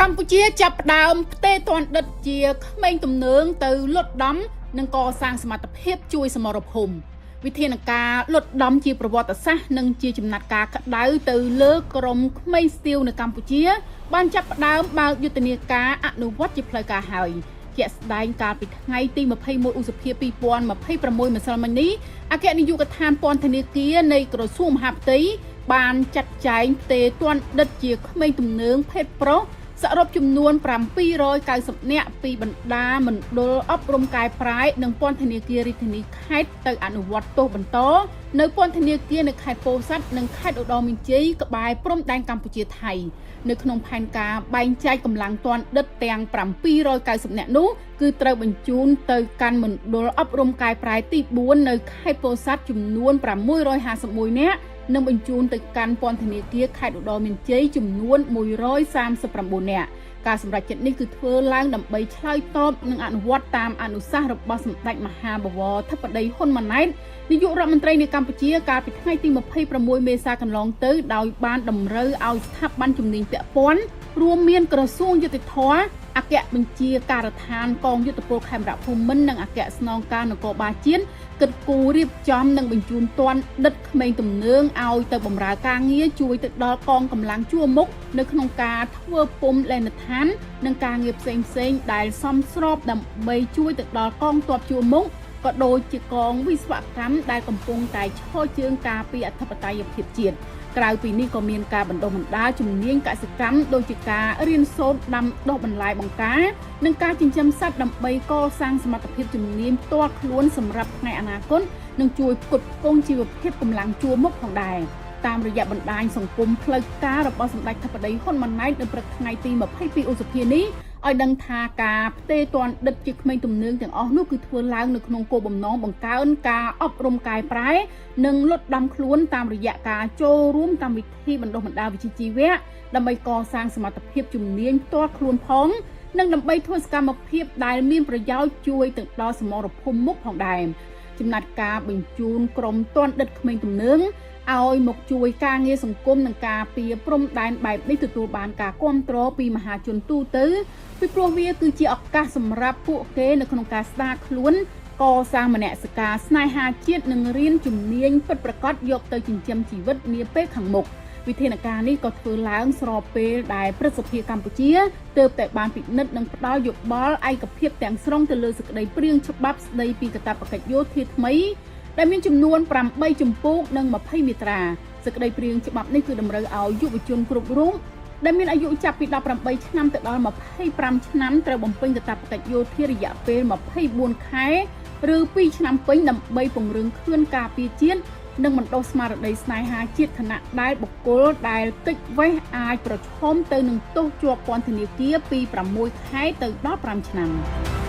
កម្ពុជាចាប់ផ្ដើមផ្ទេរទណ្ឌិតជាក្មេងទំនើងទៅលុតដំនិងកសាងសមត្ថភាពជួយសមរភូមិវិធានការលុតដំជាប្រវត្តិសាស្ត្រនិងជាចំណាត់ការក្តៅទៅលើក្រុមក្មេងស្ទាវនៅកម្ពុជា បានចាប់ផ្ដើមបើកយុទ្ធនាការអនុវត្តជាផ្លូវការហើយជាក់ស្ដែងកាលពីថ្ងៃទី21ឧសភា2026ម្សិលមិញនេះអគ្គនាយកដ្ឋានពន្ធនាគារនៃក្រសួងមហាផ្ទៃបានចាត់ចែងផ្ទេរទណ្ឌិតជាក្មេងទំនើងភេទប្រុសសរុបចំនួន790នាក់ពីបណ្ដាមណ្ឌលអប់រំកែប្រែនិងពន្ធនាគាររាជធានីខេត្តទៅអនុវត្តទោសបន្តនៅពន្ធនាគារនៅខេត្តពោធិ៍សាត់និងខេត្តឧត្តរមានជ័យក្បែរព្រំដែនកម្ពុជាថៃនៅក្នុងផែនការបែងចែកកម្លាំងទណ្ឌិតទាំង790នាក់នោះគឺត្រូវបញ្ជូនទៅកាន់មណ្ឌលអប់រំកែប្រែទី4នៅខេត្តពោធិ៍សាត់ចំនួន651នាក់និងបញ្ជូនទៅកាន់ពន្ធនាគារខេត្តឧត្តរមានជ័យចំនួន139នាក់ការសម្រេចចិត្តនេះគឺធ្វើឡើងដើម្បីឆ្លើយតបនិងអនុវត្តតាមអនុសាសន៍របស់សម្ដេចមហាបវរធិបតីហ៊ុនម៉ាណែតនាយករដ្ឋមន្ត្រីនៃកម្ពុជាកាលពីថ្ងៃទី26មេសាកន្លងទៅដោយបានតម្រូវឲ្យស្ថាប័នជំនាញពាក់ព័ន្ធរួមមានក្រសួងយុត្តិធម៌អគ្គបញ្ជាការដ្ឋានកងយុទ្ធពលខេមរៈភូមិន្ទនិងអគ្គស្នងការនគរបាលជាតិគិតគូររៀបចំនិងបញ្ជូនទណ្ឌិតក្មេងទំនើងឲ្យទៅបម្រើការងារជួយទៅដល់កងកម្លាំងជួរមុខនៅក្នុងការធ្វើពុំលេនដ្ឋាននិងការងារផ្សេងៗដែលសមស្របដើម្បីជួយទៅដល់កងទ័ពជួរមុខក៏ដូចជាកងវិស្វកម្មដែលកំពុងតែឈរជើងការពារអធិបតេយ្យភាពជាតិក្រៅពីនេះក៏មានការបណ្ដុះបណ្ដាលជំនាញកសិកម្មដូចជាការរៀនសូត្រដាំដុះបន្លែបង្ការនិងការចិញ្ចឹមសត្វដើម្បីកសាងសមត្ថភាពជំនាញផ្ទាល់ខ្លួនសម្រាប់ថ្ងៃអនាគតនិងជួយផ្គត់ផ្គង់ជីវភាពកម្លាំងជួរមុខផងដែរតាមរយៈបណ្ដាញសង្គមផ្លូវការរបស់សម្ដេចធិបតីហ៊ុនម៉ាណែតនៅព្រឹកថ្ងៃទី22ឧសភានេះឲ្យដឹងថាការផ្ទេរទណ្ឌិតជាក្មេងទំនើងទាំងអស់នោះគឺធ្វើឡើងនៅក្នុងគោលបំណងបង្កើនការអប់រំកែប្រែនិងលត់ដំខ្លួនតាមរយៈការចូលរួមកម្មវិធីបណ្ដុះបណ្ដាលវិជ្ជាជីវៈដើម្បីកសាងសមត្ថភាពជំនាញផ្ទាល់ខ្លួនផងនិងដើម្បីធ្វើសកម្មភាពដែលមានប្រយោជន៍ជួយទៅដល់សមរភូមិមុខផងដែរចំណាត់ការបញ្ជូនក្រុមទណ្ឌិតក្មេងទំនើងឲ្យមកជួយការងារសង្គមនិងការពារព្រំដែនបែបនេះទទួលបានការគ្រប់គ្រងពីមហាជនទូទៅពីព្រោះវាគឺជាឱកាសសម្រាប់ពួកគេនៅក្នុងការស្ដារខ្លួនកសាងមនសិការស្នេហាជាតិនិងរៀនជំនាញពិតប្រាកដយកទៅចិញ្ចឹមជីវិតនាពេលខាងមុខវិធានការនេះក៏ធ្វើឡើងស្របពេលដែលព្រឹទ្ធសភាកម្ពុជាទើបតែបានពិនិត្យនិងផ្ដល់យោបល់ឯកភាពទាំងស្រុងទៅលើសេចក្តីព្រាងច្បាប់ស្តីពីកាតព្វកិច្ចយោធាថ្មីដែលមានចំនួន8ជំពូកនិង20មាត្រាសេចក្តីព្រាងច្បាប់នេះគឺតម្រូវឲ្យយុវជនគ្រប់រូបដែលមានអាយុចាប់ពី18ឆ្នាំទៅដល់25ឆ្នាំត្រូវបំពេញកាតព្វកិច្ចយោធារយៈពេល24ខែឬ2ឆ្នាំពេញដើម្បីពង្រឹងខឿនការពារជាតិនិងបណ្ដុះស្មារតីស្នេហាជាតិខណៈដែលបុគ្គលដែលគេចវេះអាចប្រឈមទៅនឹងទោសជាប់ពន្ធនាគារពី6ខែទៅដល់5ឆ្នាំ។